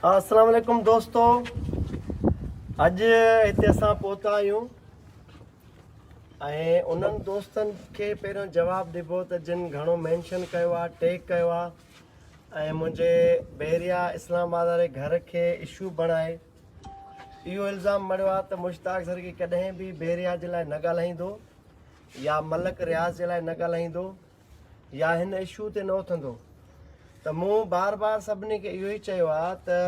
السلام عليڪم دوستو اڄ هتي اسان پهتا آهيون ۽ انهن دوستن کي پهريون جواب ڏبو ته جن گهڻو مينشن ڪيو آهي ٽيگ ڪيو آهي ۽ منهنجي بحريا اسلام آباد واري گهر کي اشو بڻائي اهو الزام مڙيو آهي ته مشتاق سرڪي ڪڏهن به بحريا جي لاء نه ڳالهائيندو يا ملڪ رياض جي لاء نه ڳالهائيندو يا هن اشو تي نه اٿندو ته مون بار بار سڀني کي اهو ئي چيو آهي ته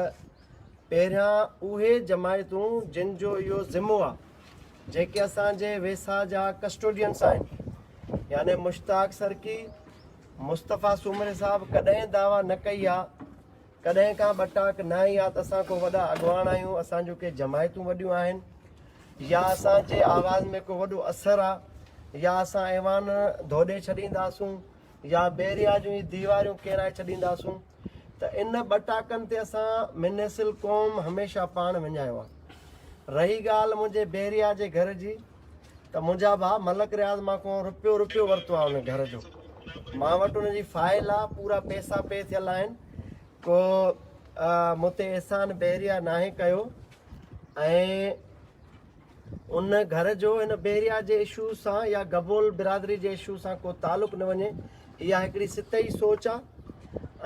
پهريان اهي جماعتون جن جو اهو ذمو آهي جيڪي اسان جي ويساهه جا ڪسٽوڊينس آهن يعني مشتاق سرڪي مصطفيٰ سومري صاحب ڪڏهن دعويٰ نه ڪئي آهي ڪڏهن ڪا ٻٽاڪ نه آئي آ ته اسان ڪو وڏا اڳواڻ آهيون، اسان جون ڪي جماعتون وڏيون آهن يا اسان جي آواز ۾ ڪو وڏو اثر آ يا اسان ايوان ڌوڏي ڇڏينداسون يا بحريا جون هي ديواريون ڪيرائي ڇڏينداسون ته ان ٻٽاڪن تي اسان منحصل قوم هميشه پاڻ وڃايو آ. رهي ڳالهه منهنجي بحريا جي گهر جي ته منهنجا ڀاء ملڪ رياض مان کان رپيو رپيو ورتو آهي ان گهر جو مان وٽ ان جي فائل آ پورا پئسا پي ٿيل آهن ڪو مون تي احسان بحريا ناهي ڪيو ۽ ان گهر جو ان بحريا جي اشو سان يا گبول برادري جي اشو سان ڪو تعلق نه وڃي اها هڪڙي سطحي سوچ آ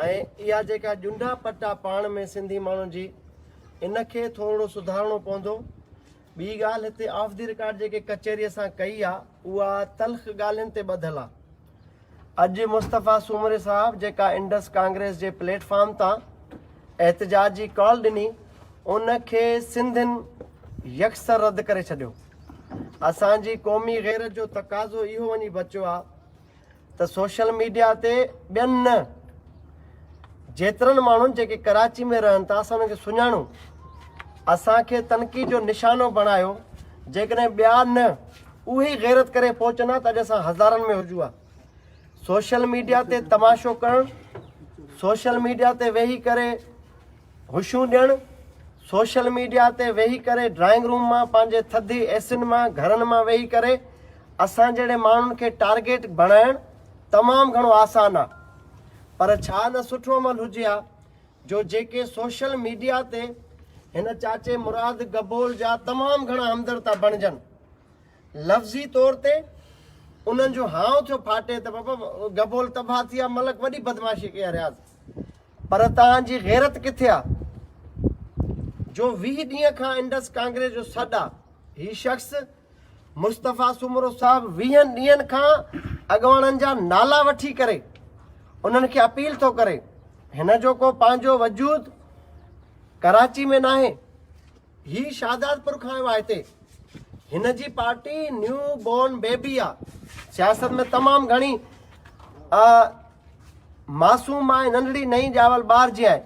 ۽ اها جيڪا ڄنڊا پٽا پاڻ ۾ سنڌي ماڻهن جي ان کي ٿورڙو سڌارڻو پوندو ٻي ڳالهه هتي آف the record جيڪي ڪچهري اسان ڪئي آ اها تلخ ڳالهين تي ٻڌل آ. اڄ مصطفيٰ سومري صاحب جيڪا انڊس ڪانگريس جي پليٽ فارم تان احتجاج جي ڪال ڏني ان کي سنڌين يڪسر رد ڪري ڇڏيو. اسان جي قومي غيرت جو تقاضو اهو وڃي بچيو آ ته سوشل ميڊيا تي ٻين نه جيترن ماڻهن جيڪي ڪراچي ۾ رهن ٿا اسان انهن کي سڃاڻون اسان کي تنقيد جو نشانو بڻايو جيڪڏهن ٻيا نه اهي ئي غيرت ڪري پهچن ها ته اڄ اسان هزارن ۾ هجون ها سوشل ميڊيا تي تماشو ڪرڻ سوشل ميڊيا تي ويهي ڪري هشون ڏيڻ سوشل ميڊيا تي ويهي ڪري ڊرائنگ روم مان پنهنجي ٿڌي ايسين مان گهرن مان ويهي ڪري اسان جهڙي ماڻهن کي ٽارگيٽ بڻائڻ تمام گهڻو آسان آ پر ڇا نه سٺو عمل هجي ها جو جيڪي سوشل ميڊيا تي هن چاچي مراد گبول جا تمام گهڻا همدرد ٿا بڻجن لفظي طور تي انهن جو هانء ٿيو ڦاٽي ته بابا گبول تباهه ٿي ويا ملڪ وڏي بدمعاشي ڪئي آ رياض پر توهان جي غيرت ڪٿي آ جو 20 ڏينهن کان انڊس ڪانگريس جو سڏ آ هي شخص مصطفيٰ سومرو صاحب ويهن ڏينهن کان اڳواڻن جا نالا وٺي ڪري انهن کي اپيل ٿو ڪري هن جو ڪو پنهنجو وجود ڪراچي ۾ ناهي هي شهدادپور کان آيو آهي هتي هن جي پارٽي نيو بورن بيبي آ سياست ۾ تمام گهڻي معصوم آهي ننڍڙي نئين ڄاول ٻار جيان آهي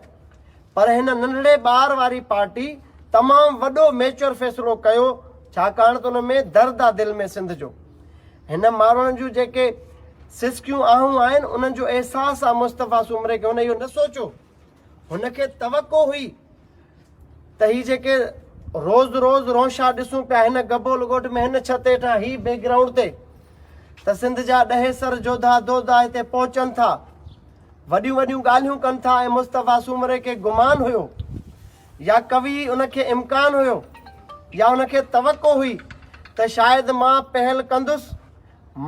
پر هن ننڍڙي ٻار واري پارٽي تمام وڏو ميچوئر فيصلو ڪيو ڇاڪاڻ ته ان ۾ درد آ دل ۾ سنڌ جو هن ماروئڙن جون جيڪي سسڪيون آهون آهن انهن جو احساس آ مصطفيٰ سومري کي هن اهو نه سوچيو هن کي توقع هئي ته هي جيڪي روز روز رونشا ڏسون پيا هن گبول ڳوٺ ۾ هن ڇت هيٺان هي بيڪ گرائونڊ تي ته سنڌ جا ڏهيسر جوڌا دوڌا هتي پهچن ٿا وڏيون وڏيون ڳالهيون ڪن ٿا ۽ مصطفيٰ سومري کي گمان هيو يا قوي ان کي امڪان هيو يا ان کي توقع هئي ته شايد مان پهل ڪندس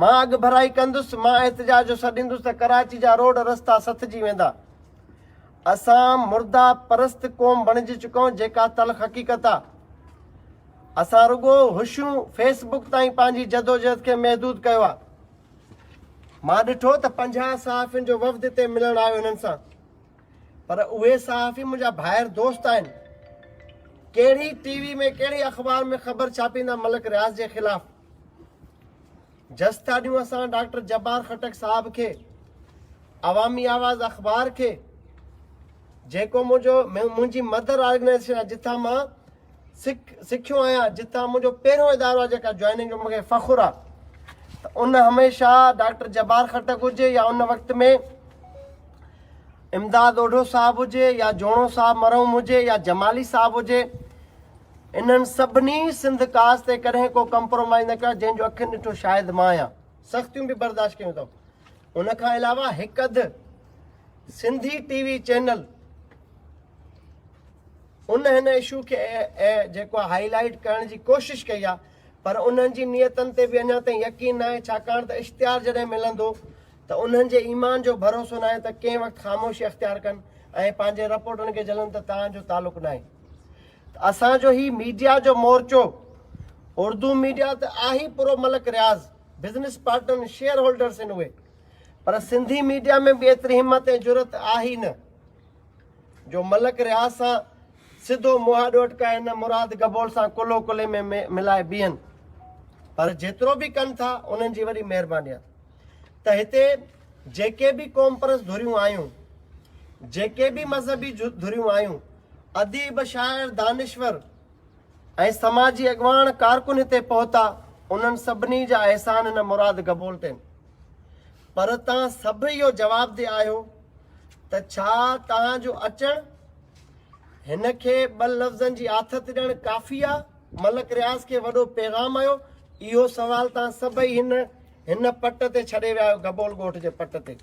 مان اڳڀرائي ڪندس مان احتجاج جو سڏيندس ته ڪراچي جا روڊ رستا سٿجي ويندا اسان مرده پرست قوم بڻجي چڪا آهيون جيڪا تلخ حقيقت آ. اسان رڳو هشيون فيس بڪ تائين پنهنجي جدوجهد کي محدود ڪيو آ. مان ڏٺو ته 50 صحافين جو وفد هتي ملڻ آيو هنن سان پر اهي صحافي منهنجا ڀائر دوست آهن. ڪهڙي ٽي وي ۾ ڪهڙي اخبار ۾ خبر ڇاپيندا ملڪ رياض جي خلاف. جس ٿا ڏيون اسان ڊاڪٽر جبار خٽڪ صاحب کي، عوامي آواز اخبار کي، جيڪو منهنجو منهنجي مدر آرگنائيزيشن آهي جتان مان سک سکيو آهيان جتان منهنجو پهريون ادارو آهي جيڪا جوائننگ جو مونکي فخر آهي ته ان هميشه ڊاڪٽر جبار خٽڪ هجي يا ان وقت ۾ امداد اوڍو صاحب هجي يا جوڻو صاحب مرحوم هجي يا جمالي صاحب هجي انهن سڀني سنڌ ڪاز تي ڪڏهن ڪو ڪمپرومائز نه ڪيو آهي جنهن جو اکين ڏٺو شاهد مان آهيان. سختيون به برداشت ڪيون اٿم. ان کان علاوه هڪ اڌ سنڌي ٽي وي چينل ان هن اشو کي جيڪو آهي هائي لائيٽ ڪرڻ جي ڪوشش ڪئي آهي پر انهن جي نيتن تي به اڃا تائين يقين ناهي ڇاڪاڻ ته اشتهار جڏهن ملندو ته انهن جي ايمان جو ڀروسو ناهي ته ڪنهن وقت خاموشي اختيار ڪن ۽ پنهنجي رپورٽن کي جهلن ته توهان جو تعلق ناهي ته اسان جو هي ميڊيا جو مورچو اردو ميڊيا ته آهي pro Malik Riaz business partner share holders آهن اهي پر سنڌي ميڊيا ۾ به ايتري همت ۽ جرئت آهي نه جو ملڪ رياض سان سڌو مهاڏو اٽڪائي نه مراد گبول سان ڪلهو ڪلهي ۾ ملائي بيهن پر جيترو به ڪن ٿا انهن جي وڏي مهرباني آهي ته هتي جيڪي به قومپرست ڌريون آيون جيڪي به مذهبي ڌريون آيون اديب شاعر دانشور ۽ سماجي اڳواڻ ڪارڪن هتي پهتا انهن سڀني جا احسان هن مراد گبول تي پر تان سڀ اهو جواب the آهيو ته ڇا توهان جو اچڻ هن کي ٻن لفظن جي آٿت ڏيڻ ڪافي آ؟ ملڪ رياض کي وڏو پيغام آيو. اهو سوال توهان سڀئي هن هن پٽ تي ڇڏي ويا آهيو گبول ڳوٺ جي پٽ تي.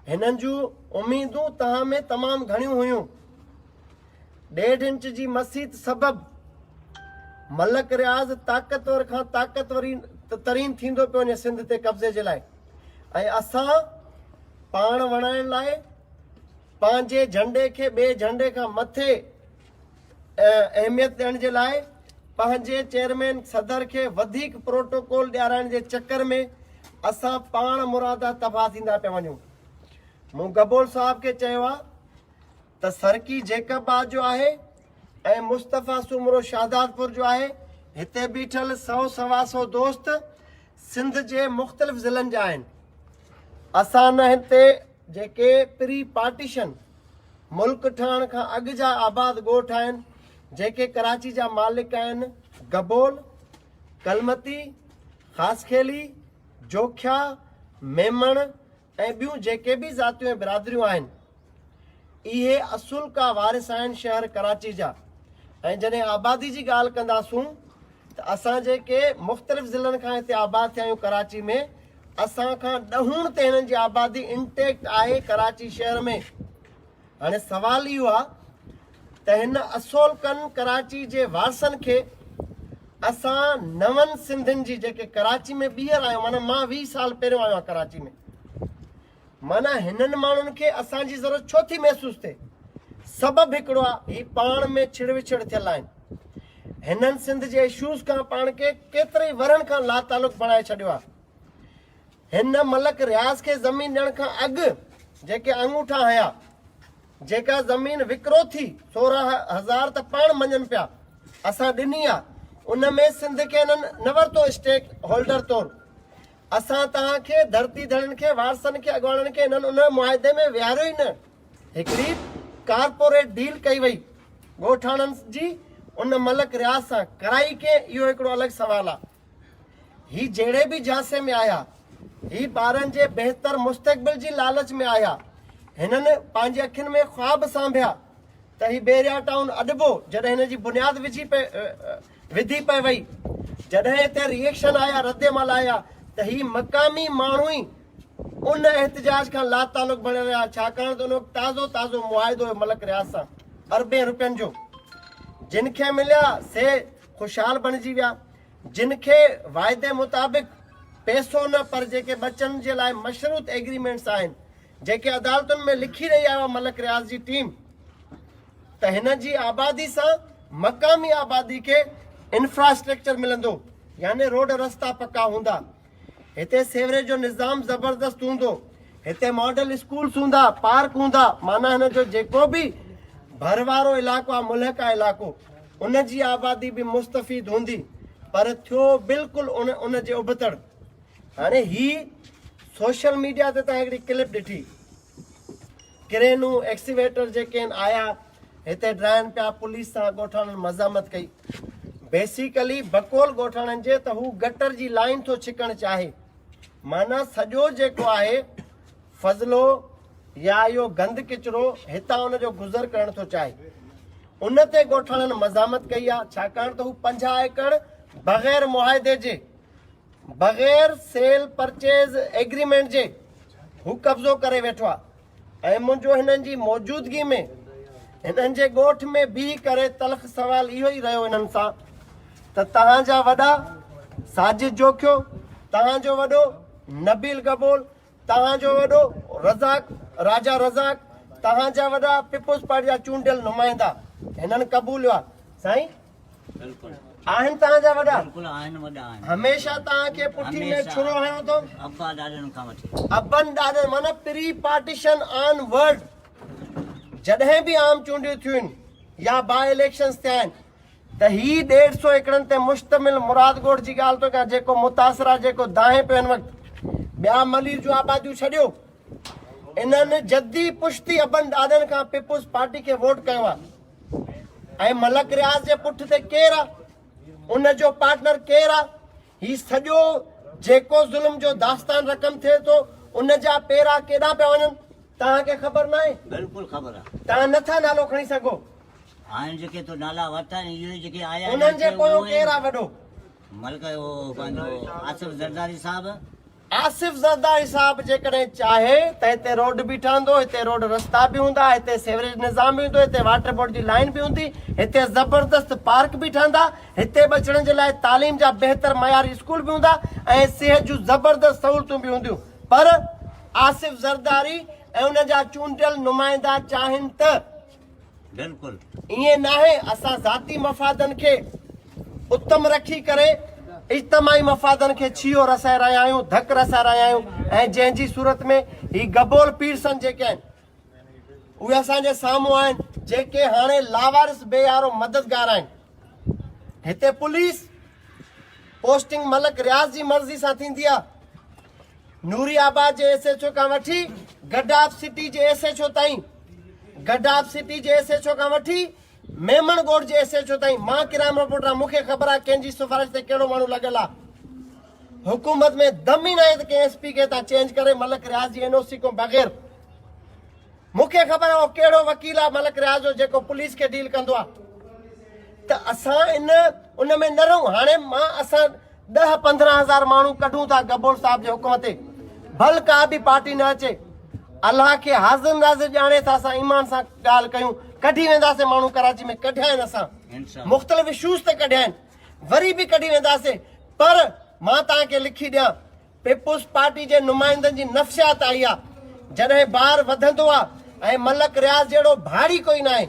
هنن جون اميدون توهان ۾ تمام گهڻيون هيون. ڏيڍ انچ جي مسيت سبب ملڪ رياض طاقتور کان طاقتور ترين ٿيندو پيو وڃي سنڌ تي قبضي جي لاء ۽ اسان پاڻ وڻائڻ لاء پنهنجي جهنڊي کي ٻئي جهنڊي کان مٿي اهميت ڏيڻ جي لاء پنهنجي چيئرمين صدر کي وڌيڪ پروٽوڪول ڏيارائڻ جي چڪر ۾ اسان پاڻ مرادا تباهه ٿيندا پيا وڃون. مون گبول صاحب کي چيو آهي ته سرڪي جيڪب آباد جو آهي ۽ مصطفيٰ سومرو شهدادپور جو آهي، هتي بيٺل سئو سوا سئو دوست سنڌ جي مختلف ضلعن جا آهن. اسان نه هتي جيڪي پري پارٽيشن ملڪ ٺهڻ کان اڳ جا آباد ڳوٺ آهن، جيڪي ڪراچي جا مالڪ آهن، گبول، ڪلمتي، خاصخيلي، جوکيا، ميمڻ ۽ ٻيون جيڪي به ذاتيون ۽ برادريون آهن، اهي اصلڪا وارث آهن شهر ڪراچي جا ۽ جڏهن آبادي جي ڳالهه ڪنداسون ته اسان جيڪي مختلف ضلعن کان هتي آباد ٿيا آهيون ڪراچي ۾ اسان کان ڏهوڻ تي هنن جي آبادي انٽيڪٽ آهي ڪراچي شهر ۾ هاڻي سوال اهو آهي ته هن اصولڪن ڪراچي جي وارثن کي اسان نون سنڌين جي جيڪي ڪراچي ۾ ٻيهر آيو معنيٰ مان 20 سال پهريون آيو آهيان ڪراچي ۾ معنيٰ هنن ماڻهن کي اسان جي ضرورت ڇو ٿي محسوس ٿئي؟ سبب هڪڙو آهي هي پاڻ ۾ ڇڙ وڇڙ ٿيل آهن. هنن سنڌ جي اشوز کان پاڻ کي ڪيتري ورهن کان لاتعلق بڻائي ڇڏيو آهي. هن ملڪ رياض کي زمين ڏيڻ کان اڳ جيڪي آڱوٺا هنيا، جيڪا زمين وڪرو ٿي 16,000 ته پاڻ مڃن پيا اسان ڏني آهي، ان ۾ سنڌ کي هنن نه ورتو اسٽيڪ هولڊر طور. اسان توهان کي، ڌرتي ڌڻين کي، وارثن کي، اڳواڻن کي هنن ان معاهدي ۾ ويهاريو ئي نه. هڪڙي ڪارپوريٽ ڊيل ڪئي وئي ڳوٺاڻن جي ان ملڪ رياض سان، ڪرائي ڪنهن اهو هڪڙو الڳ سوال آ. هي جهڙي به جهانسي ۾ آيا، هي ٻارن جي بهتر مستقبل جي لالچ ۾ آيا. هنن پنهنجي اکين ۾ خواب سانڀيا ته هي بحريا ٽائون اڏبو، جڏهن هن جي بنياد وجهي پئي وڌي پئي وئي. جڏهن هتي ري ايڪشن آيا، رد عمل آيا ته هي مقامي ماڻهو ئي ان احتجاج کان لاتعلق بڻيل رهيا، ڇاڪاڻ ته ان وقت تازو تازو معاهدو هيو ملڪ رياض سان اربين روپين جو. جن کي مليا سي خوشحال بڻجي ويا، جن کي واعدي مطابق پئسو نه پر جيڪي ٻچن جي لاء مشروط ايگريمينٽس آهن، جيڪي عدالتن ۾ لکي رهي آهي ملڪ رياض جي ٽيم ته هن جي آبادي سان مقامي آبادي کي انفراسٽرڪچر ملندو يعني روڊ رستا پڪا هوندا هتي سيوريج جو نظام زبردست هوندو هتي ماڊل اسڪولس هوندا پارڪ هوندا معنيٰ هن جو جيڪو به ڀر وارو علائقو آهي ملحقه علائقو ان جي آبادي به مستفيد هوندي پر ٿيو بلڪل ان ان جي ابتڙ هاڻي هي سوشل ميڊيا تي تان هڪڙي ڪلپ ڏٺي ڪرينون ايڪسيويٽر جيڪي آهن آيا هتي ڊرائن پيا پوليس سان ڳوٺاڻن مزاحمت ڪئي بيسيڪلي بقول ڳوٺاڻن جي ته هو گٽر جي لائن ٿو ڇڪڻ چاهي معنيٰ سڄو جيڪو آهي فضلو يا اهو گند ڪچرو هتان ان جو گذر ڪرڻ ٿو چاهي ان تي ڳوٺاڻن مزاحمت ڪئي آهي ڇاڪاڻ ته هو 50 ايڪڙ بغير معاهدي جي بغير سيل پرچيز ايگريمينٽ جي هو قبضو ڪري ويٺو آهي ۽ منهنجو هنن جي موجودگي ۾ هنن جي ڳوٺ ۾ بيهي ڪري تلخ سوال اهو ئي رهيو انهن سان ته توهان جا وڏا ساجد جوکيو، توهان جو وڏو نبيل گبول، توهان جو وڏو رزاق راجا رزاق، توهان جا وڏا پيپلز پارٽي جا چونڊيل نمائندا هنن قبوليو آهي. سائين بلڪل آهن توهان جا وڏا؟ بلڪل آهن وڏا آهن. هميشه توهان کي پٺي ۾ ڇرو هنيو اٿو؟ ابا ڏاڏن کان وٺي. ابن ڏاڏن معنيٰ پري پارٽيشن آن ورڊ جڏهن به عام چونڊيون ٿيون يا باء اليڪشنز ٿيا آهن ته هي ڏيڍ سو ايڪڙن تي مشتمل مراد ڳوٺ جي ڳالهه ٿو ڪيان جيڪو متاثر آهي جيڪو دانهين پيو هن وقت ٻيا ملير جون آباديون ڇڏيو انهن جدي پشتي ابن ڏاڏن کان پيپلز پارٽي کي ووٽ ڪيو آهي ۽ ملڪ رياض جي پٺ تي ڪير آهي ان جو پارٽنر ڪير آهي هي سڄو جيڪو ظلم جو داستان رقم ٿئي ٿو ان جا پيرا ڪيڏانهن پيا وڃن توهان کي خبر ناهي؟ بلڪل خبر آ. توهان نه ٿا نالو کڻي سگهو. هاڻي جيڪي تو نالا ورتا آهن اهي جيڪي آيا آهن انهن جي پويون ڪير آ وڏو؟ ملڪ اهو پنهنجو آصف زرداري صاحب. آصف زرداري صاحب جيڪڏهن چاهي ته هتي روڊ به ٺهندو، هتي روڊ رستا به هوندا، هتي سيوريج نظام به هوندو، هتي واٽر بورڊ جي لائين به هوندي، هتي زبردست پارڪ به ٺهندا، هتي ٻچڙن جي لاء تعليم جا بهتر معياري اسڪول به هوندا ۽ صحت جون زبردست سهولتون به هونديون پر آصف زرداري ۽ ان جا چونڊيل نمائندا چاهين ته بلڪل ائين ناهي اسان ذاتي مفادن کي اتم رکي ڪري اجتماعي مفادن کي ڇيهو رسائي رهيا آهيون ڌڪ رسائي رهيا آهيون ۽ جنهن جي صورت ۾ هي گبول پيرسن جيڪي آهن اهي اسان جي سامهون آهن جيڪي هاڻي لاوارث بي يارو مددگار آهن هتي پوليس پوسٽنگ ملڪ رياض جي مرضي سان ٿيندي آهي نوري آباد جي ايس ايڇ او کان وٺي گڊاپ سٽي جي ايس ايڇ او تائين، گڊاپ سٽي جي ايس ايڇ او کان وٺي ميمڻ ڳوٺ جي ايس ايڇ او تائين مان ڪرائم رپورٽر آهيان مون کي خبر آهي ڪنهن جي سفارش تي ڪهڙو ماڻهو لڳل آهي. حڪومت ۾ دم ئي ناهي ته ڪنهن ايس پي کي هتان چينج ڪري ملڪ رياض جي اين او سي کان بغير. مون کي خبر آهي اهو ڪهڙو وڪيل آهي ملڪ رياض جو جيڪو پوليس کي ڊيل ڪندو آهي ته اسان ان ان ۾ نه رهون هاڻي مان اسان ڏهه 15 هزار ماڻهو ڪڍون ٿا گبول صاحب جي حڪم تي ڀل ڪا به پارٽي نه اچي الله کي حاضر ناظر ڄاڻي ٿا اسان ايمان سان ڳالهه ڪيون ڪڍي وينداسين ماڻهو ڪراچي ۾ ڪڍيا آهن اسان مختلف اشوز تي ڪڍيا آهن وري به ڪڍي وينداسين پر مان توهان کي لکي ڏيان پيپلز پارٽي جي نمائندن جي نفسيات آئي آ جڏهن بار وڌندو آ ۽ ملڪ رياض جهڙو ڀاڙي ڪوئي ناهي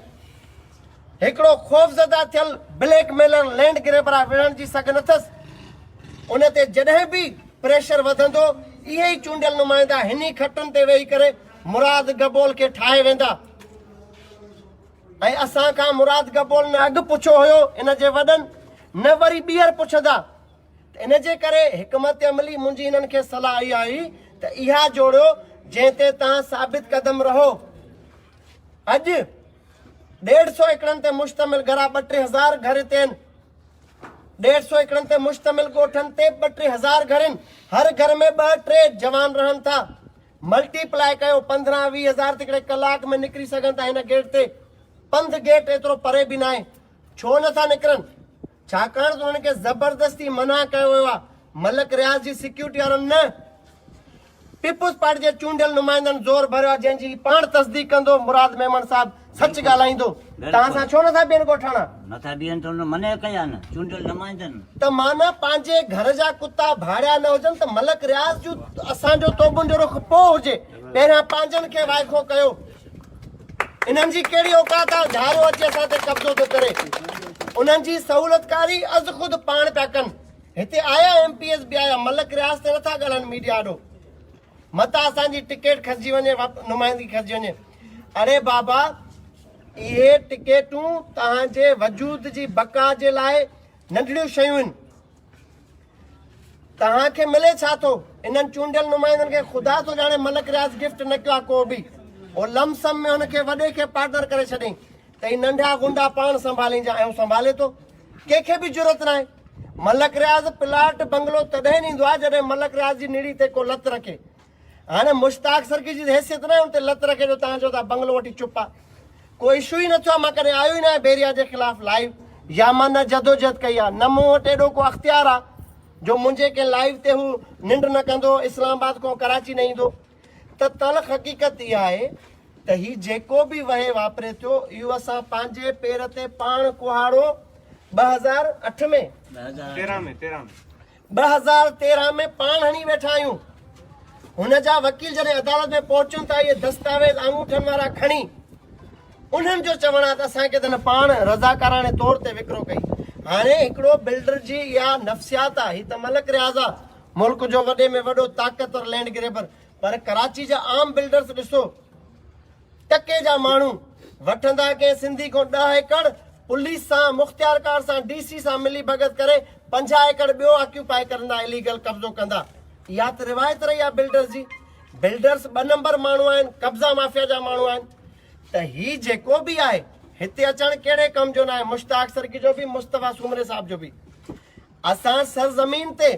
هڪڙو خوفزده ٿيل بليڪ ميلر لينڊ گريبر آ وڙهڻ جي سگهه نٿس ان تي جڏهن به پريشر وڌندو اهي ئي چونڊيل نمائندا هن ئي کٽن تي ويهي ڪري مراد گبول کي ٺاهي ويندا ۽ اسان کان مراد گبول نه اڳ پڇيو هيو ان جي وڏن نه وري ٻيهر پڇندا. ته ان جي ڪري حڪمت عملي منهنجي هنن کي صلاح اها هئي ته اها جوڙيو جنهن تي توهان ثابت قدم رهو. اڄ ڏيڍ سو ايڪڙن تي مشتمل گهرا ٻه ٽي هزار گهر هتي آهن. ڏيڍ سو ايڪڙن تي مشتمل ڳوٺن تي ٻه ٽي هزار گهر آهن. هر گهر ۾ ٻه ٽي جوان رهن ٿا. ملٽي پلائي ڪيو 15 20 هزار ته هڪڙي ڪلاڪ ۾ نڪري سگهن ٿا هن گيٽ تي. پنڌ گيٽ ايترو پري به ناهي. ڇو نٿا نڪرن؟ ڇاڪاڻ ته انهن کي زبردستي منع ڪيو ويو آهي، ملڪ رياض جي سيڪيورٽي وارن نه، پيپلز پارٽي جي چونڊيل نمائندن زور ڀريو آهي، جنهن جي هي پاڻ تصديق ڪندو، مراد ميمڻ صاحب سچ ڳالهائيندو، توهان سان ڇو نٿا بيهن ڳوٺاڻا؟ نٿا بيهن ته انهن منع ڪيا نه چونڊيل نمائندن. ته معنيٰ پنهنجي گهر جا ڪتا ڀاڙيا نه هجن ته ملڪ رياض جون اسان جو توبن جو رخ پوء هجي، پهريان پنهنجن کي وائکو ڪيو. انهن جي ڪهڙي اوقات آ ڌاريو اچي اسان تي قبضو ٿو ڪري انهن جي سهولتڪاري از خود پاڻ پيا ڪن هتي آيا ايم پي ايس به آيا ملڪ رياض تي نٿا ڳالهائن ميڊيا آڏو متان اسان جي ٽڪيٽ کسجي وڃي نمائندگي کسجي وڃي اڙي بابا اهي ٽڪيٽون توهان جي وجود جي بقا جي لاء ننڍڙيون شيون آهن توهان کي ملي ڇا ٿو؟ انهن چونڊيل نمائندن کي خدا ٿو ڄاڻي ملڪ رياض گفٽ نه ڪيو آ ڪو به. هو لم سم ۾ هن کي وڏي کي پارٽنر ڪري ڇڏيائين ته هي ننڍا غنڊا پاڻ سنڀالينجا ۽ هو سنڀالي ٿو. ڪنهن کي به جرئت ناهي. ملڪ رياض پلاٽ بنگلو تڏهن ڏيندو آ جڏهن ملڪ رياض جي نڙي تي ڪو لت رکي. هاڻي مشتاق سرڪي جي حيثيت ناهي ان تي لت رکي جو توهان چئو ٿا بنگلو وٺي چپ آ. ڪو اشو ئي نه ٿيو آ مان ڪڏهن آيو ئي ناهيان بيريا جي خلاف لائيو يا مان نه جدوجهد ڪئي آ نه مون وٽ ايڏو ڪو اختيار آ جو منهنجي ڪنهن لائيو تي هو ننڊ نه ڪندو اسلام آباد کان ڪراچي نه ايندو ته تلخ حقيقت اها آهي. ته هي جيڪو به وهي واپري ٿيو اهو اسان پنهنجي پير تي پاڻ ڪهاڙو 2008 ۾، 2013 ۾ پاڻ هڻي ويٺا آهيون. هن جا وڪيل جڏهن عدالت ۾ پهچن ٿا اهي دستاويز آڱوٺن وارا کڻي انهن جو چوڻ آهي ته اسان کي ته هن پاڻ رضاڪاراڻي طور تي وڪرو ڪئي. هاڻي هڪڙو بلڊر جي اها نفسيات آهي، هي ته ملڪ رياض آهي ملڪ جو وڏي ۾ وڏو طاقتور لينڊ گريبر، پر ڪراچي جا عام بلڊرز ڏسو ٽڪي جا ماڻهو وٺندا ڪنهن سنڌي کان 10 ايڪڙ پوليس سان مختيارڪار سان ڊي سي سان ملي ڀڳت ڪري 50 ايڪڙ ٻيو آڪيوپائي ڪرندا اليگل قبضو ڪندا اها ته روايت رهي آهي بلڊرز جي بلڊرز ٻه نمبر ماڻهو آهن قبضا مافيا جا ماڻهو آهن ته هي جيڪو به آهي هتي اچڻ ڪهڙي ڪم جو ناهي مشتاق سرڪي جو به مصطفيٰ سومري صاحب جو به اسان سرزمين تي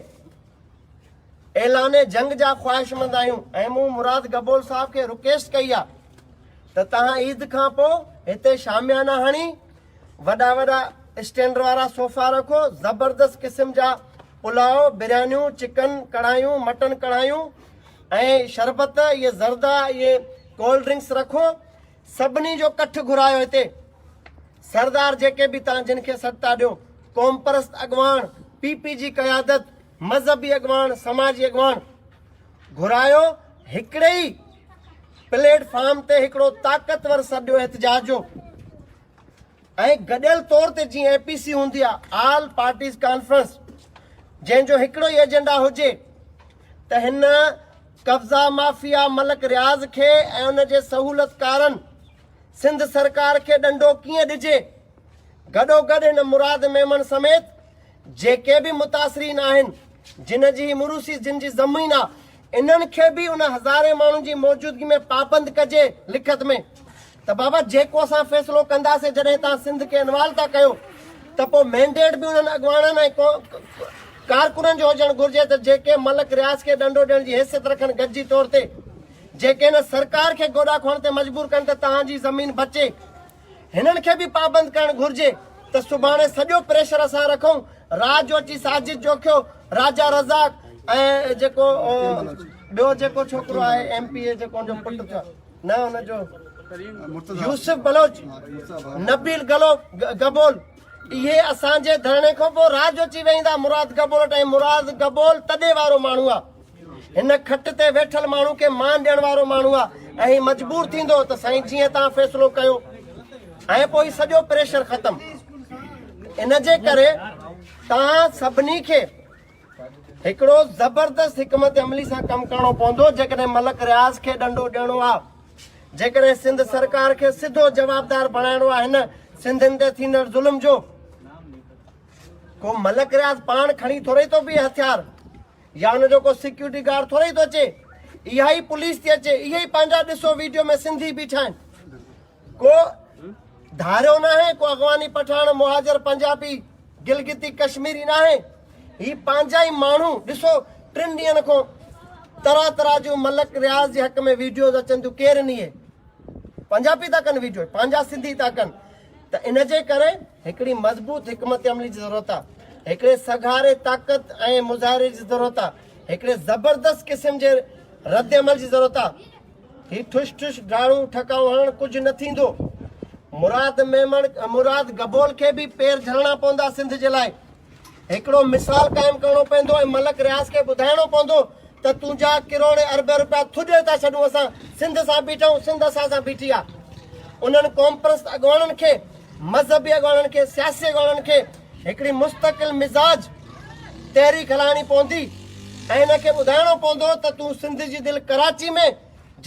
اعلان جنگ جا خواهشمند آهيون ۽ مون مراد گبول صاحب کي رڪويسٽ ڪئي آهي ته توهان عيد کان پوء هتي شاميانا هڻي وڏا وڏا اسٽينڊ وارا صوفا رکو زبردست قسم جا پلاء بريانيون چڪن ڪڙهايون مٽن ڪڙهايون ۽ شربت اهي زردا اهي ڪولڊ ڊرنڪس رکو سڀني جو ڪٺ گهرايو هتي سردار جيڪي به توهان جن کي سڏ ٿا ڏيو قومپرست اڳواڻ پي پي جي قيادت مذهبي اڳواڻ، سماجي اڳواڻ گهرايو هڪڙي ئي پليٽ فارم تي هڪڙو طاقتور سڏ ڏيو احتجاج جو ۽ گڏيل طور تي جيئن اي پي سي هوندي آهي آل پارٽيز ڪانفرنس جنهن جو هڪڙو ئي ايجنڊا هجي ته هن قبضا مافيا ملڪ رياض کي ۽ ان جي سهولتڪارن سنڌ سرڪار کي ڏنڊو ڪيئن ڏجي گڏوگڏ هن مراد ميمڻ سميت جيڪي به متاثرين آهن، جن جي هي مروثي جن جي زمين آ، انهن کي به ان هزارين ماڻهن جي موجودگي ۾ پابند ڪجي لکت ۾ ته بابا جيڪو اسان فيصلو ڪنداسين جڏهن توهان سنڌ کي انوالو ٿا ڪيو ته پوء مينڊيٽ به انهن اڳواڻن ۽ ڪارڪنن جو هجڻ گهرجي ته جيڪي ملڪ رياض کي ڏنڊو ڏيڻ جي حيثيت رکن گڏجي طور تي جيڪي هن سرڪار کي گوڏا کوهڻ تي مجبور ڪن ته توهان جي زمين بچي. هنن کي به پابند ڪرڻ گهرجي ته سڀاڻي سڄو پريشر اسان رکون رات جو اچي ساجد جوکيو، راجا رزاق ۽ جيڪو ٻيو جيڪو ڇوڪرو آهي ايم پي اي جيڪو ان جو پٽ ٿيو نه ان جو يوسف بلوچ نبيل گلو گبول اهي اسان جي ڌرڻي کان پوء رات جو اچي ويهندا مراد گبول وٽ ۽ مراد گبول تڏي وارو ماڻهو آهي هن کٽ تي ويٺل ماڻهو کي مان ڏيڻ وارو ماڻهو آ ۽ هي مجبور ٿيندو ته سائين جيئن توهان فيصلو ڪيو ۽ پوء هي سڄو پريشر ختم. ان جي ڪري توهان سڀني کي هڪڙو زبردست حڪمت عملي سان ڪم ڪرڻو پوندو جيڪڏهن ملڪ رياض کي ڏنڊو ڏيڻو آ جيڪڏهن سنڌ سرڪار کي سڌو جوابدار بڻائڻو آ هن سنڌين تي ٿيندڙ ظلم جو ڪو ملڪ رياض پاڻ کڻي ٿوري ٿو بيهي هٿيار يا ان جو ڪو سيڪيورٽي گارڊ ٿورئي ٿو اچي اها ئي پوليس ٿي اچي اهي ئي پنهنجا ڏسو ويڊيو ۾ سنڌي بيٺا آهن ڪو ڌاريو ناهي ڪو اغواني پٺاڻ مهاجر پنجابي گلگتي ڪشميري ناهي هي پنهنجا ئي ماڻهو ڏسو ٽن ڏينهن کان طرح طرح جون ملڪ رياض جي حق ۾ ويڊيوز اچن ٿيون ڪير ني پنجابي ٿا ڪن ويڊيو پنهنجا سنڌي ٿا ڪن ته ان جي ڪري هڪڙي مضبوط حڪمت عملي جي ضرورت آ، هڪڙي سگهاري طاقت ۽ مظاهري جي ضرورت آ، هڪڙي زبردست قسم جي رد عمل جي ضرورت آ. هي ٺش ٺش ڊاڙون ٺڪائون هڻڻ ڪجهه نه ٿيندو. مراد ميمڻ مراد گبول کي به پير جهلڻا پوندا سنڌ جي لاء هڪڙو مثال قائم ڪرڻو پوندو ۽ ملڪ رياض کي ٻڌائڻو پوندو ته تنهنجا ڪروڙين اربين روپيا ٿڏي ٿا ڇڏون اسان سنڌ سان بيٺا آهيون سنڌ اسان سان بيٺي آ انهن قومپرست اڳواڻن کي مذهبي اڳواڻن کي سياسي اڳواڻن کي هڪڙي مستقل مزاج تحريڪ هلائڻي پوندي ۽ هن کي ٻڌائڻو پوندو ته تون سنڌ جي دل ڪراچي ۾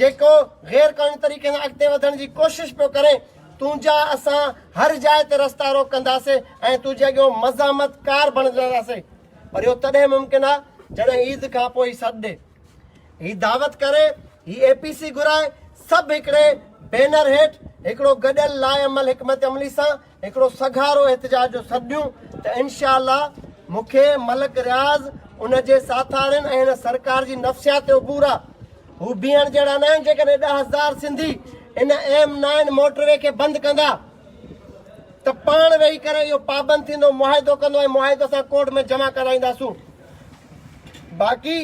جيڪو غير قانوني طريقي سان اڳتي وڌڻ جي ڪوشش پيو ڪرين تنهنجا اسان هر جاء تي رستا روڪ ڪنداسين ۽ تنهنجي اڳيون مزاحمت ڪار بڻجنداسين پر اهو تڏهن ممڪن آهي جڏهن عيد کان پوء هي سڏ ڏي، هي دعوت ڪري، هي اي پي سي گهرائي، سڀ هڪڙي بينر هيٺ هڪڙو گڏيل لاء عمل حڪمت عملي سان هڪڙو سگهارو احتجاج جو سڏ ڏيون ته انشاء الله مون کي ملڪ رياض ان جي ساٿارين ۽ هن سرڪار جي نفسيات تي عبور آهي. هو بيهڻ جهڙا ناهن جيڪڏهن 10,000 سنڌي ان ايم نائن موٽر وي کي بند ڪندا ته پاڻ ويهي ڪري اهو پابند ٿيندو معاهدو ڪندو ۽ معاهدو اسان ڪورٽ ۾ جمع ڪرائينداسون باقي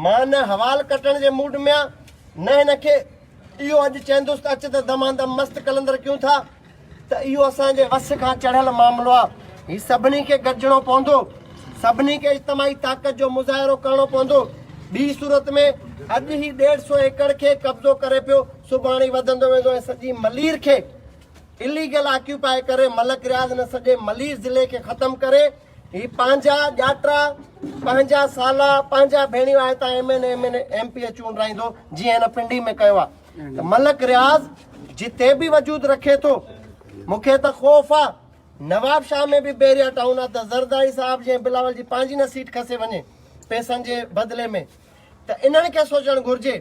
مان نه حوال ڪٽڻ جي موڊ ۾ آهيان نه هن کي اهو اڄ چئندس ته اچ ته دمان دم مست قلندر ڪيون ٿا ته اهو اسان جي وس کان چڙهيل معاملو آ. هي سڀني کي گڏجڻو پوندو. سڀني کي اجتماعي طاقت جو مظاهرو ڪرڻو پوندو. ٻي صورت ۾ اڄ هي ڏيڍ سو ايڪڙ کي قبضو ڪري پيو، سڀاڻي وڌندو ويندو ۽ سڄي ملير کي اليگل آڪيوپائي ڪري ملڪ رياض هن سڄي ملير ضلعي کي ختم ڪري هي پنهنجا ڄاٽا، پنهنجا سالا، پنهنجا ڀيڻيون آهي تان M N A, M N A, M P A چونڊرائيندو جيئن هن پنڊي ۾ ڪيو آ ته ملڪ رياض جتي به وجود رکي ٿو مون کي ته خوف آ نواب شاهه ۾ به بحريا ٽائون آ ته زرداري صاحب جي ۽ بلاول جي پنهنجي نه سيٽ کسي وڃي پئسن جي بدلي ۾ ته انهن کي سوچڻ گهرجي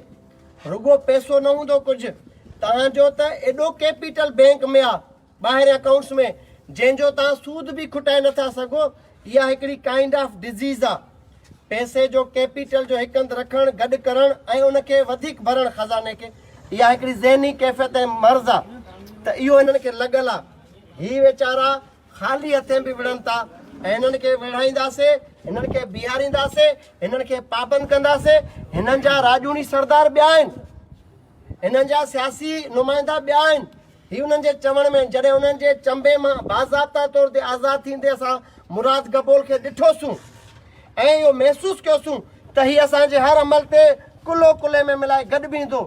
رڳو پئسو نه هوندو ڪجهه توهان جو ته ايڏو ڪيپيٽل بينڪ ۾ آ ٻاهرين اڪائونٽس ۾ جنهن جو توهان سود به کٽائي نٿا سگهو اها هڪڙي ڪائنڊ آف ڊزيز آ پئسي جو ڪيپيٽل جو هڪ هنڌ رکڻ گڏ ڪرڻ ۽ ان کي وڌيڪ ڀرڻ خزاني کي اها هڪڙي ذهني ڪيفيت ۽ مرض آ ته اهو هنن کي لڳل آ هي ويچارا خالي هٿين به وڙهن ٿا ۽ هنن کي ويڙهائينداسي هنن کي بيهارينداسي هنن کي پابند ڪنداسي هنن جا راڄوڻي سردار ٻيا آهن هنن جا سياسي نمائندا ٻيا آهن. هي انهن جي چوڻ ۾ آهن. جڏهن انهن جي چنبي مان باضابطا طور تي آزاد ٿيندي اسان مراد گبول کي ڏٺوسون ۽ اهو محسوس ڪيوسون ته هي اسان جي هر عمل تي ڪلهو ڪلهي ۾ ملائي گڏ بيهندو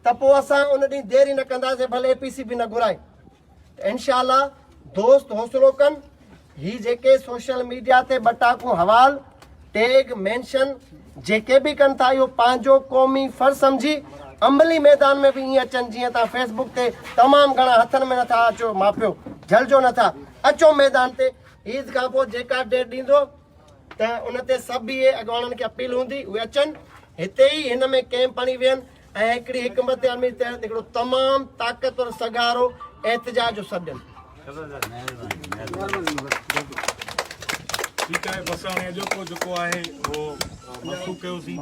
ته پوء اسان ان ڏينهن دير ئي نه ڪنداسين ڀلي اي پي سي به نه گهرائي. ته انشاء الله دوست حوصلو ڪن هي جيڪي سوشل ميڊيا تي ٻٽاڪون حوال ٽيگ مينشن جيڪي به ڪن ٿا اهو پنهنجو قومي فرض سمجهي عملي ميدان ۾ به ائين اچن جيئن تان فيسبوڪ تي تمام گهڻا هٿن ۾ نٿا اچو ماپيو جهلجو نٿا اچو ميدان تي عيد کان پوء جيڪا ڊيٽ ڏيندو ته ان تي سڀ اهي اڳواڻن کي اپيل هوندي اهي اچن هتي ئي هن ۾ ڪئمپ هڻي ويهن ۽ هڪڙي حڪمت عملي تحت هڪڙو تمام طاقتور سگهارو احتجاج جو سڏ ڏين. ٺيڪ آهي بس هاڻي اڄوڪو جيڪو آهي اهو منسوخ ڪيوسين.